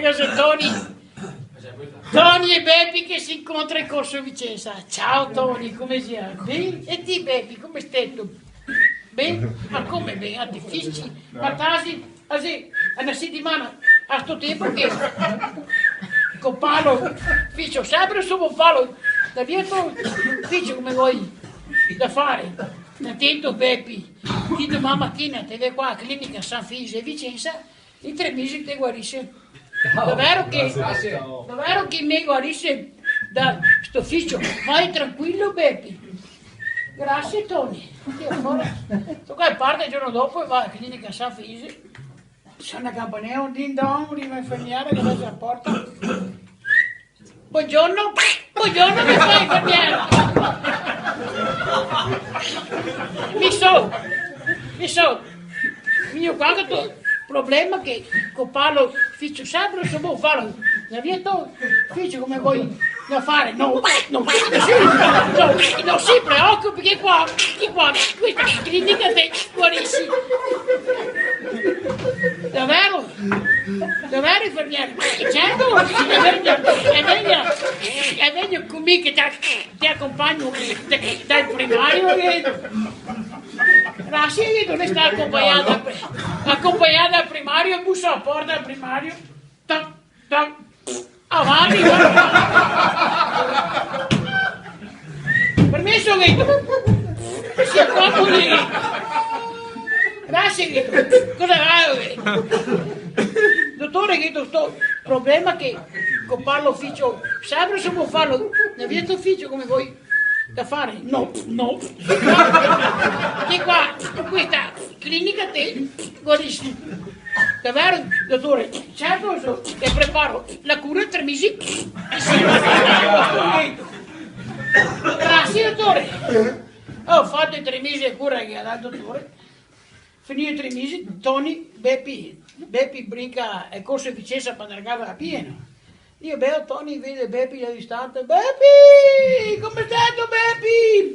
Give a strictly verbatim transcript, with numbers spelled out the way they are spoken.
Che xe Toni? Toni e Bepi che se incontra in Corso Vicensa. Ciao Toni, come xe? Ben? E ti Bepi, come steto? Ben? Ma come ben? Ah, dificile. Ma tasi, ah, sì, xe na setimana a sto tenpo che co palo, ficio, senpre su co palo. Da via to, ficio, come vuto da fare? Sta tento Bepi, ti doman matina te vien qua a clinica San Fisi de Vicensa, in tre mesi te guarise. Davero che, davero che me guarise da sto ficio? Vai tranquilo, Bepi. Grasie, Toni. Dio, ora, sto qua parte el giorno dopo e va a clinica San Fisi. Sona el campanel, un din don, riva l'infermiera che apre la porta. Bongiorno, bongiorno, che fa l'infermiera? Mi so, mi so, mi go qua sto problema che co palo, ficio, senpre so bon falo. Da via to, ficio, come vuto da fare? No, no, no, no, no se preocupi, che qua, che qua, questa clinica te guarisi. Davero? Davero, infermiera? Certo, e vegna, e vegna, e vegna co mi che te, te acompagno da, dal primario, che... Grasie, che dove sta acompagnada, acompagnada al primario, busa a porta al primario. Toc, toc. Avanti, va. Permeso, che... Sì, qua, cusì. Grasie, che... Cosa va, che... Dotore, che sto problema che co palo, ficio, senpre so bon falo, da via to ficio, come vuto da fare? No, no. Che qua, co questa clinica te guarisi. Davero, dotore? Certo, so, te preparo la cura in tre mesi. Grasie, dotore. Go fato i tre mesi de cura che ga dato el dotore. Finì i tre mesi, Toni, Bepi, Bepi brinca el Corso Vicensa par ndar a casa a pie, no? Dio bel, Toni vede Bepi da distante. Bepi! Come steto, Bepi?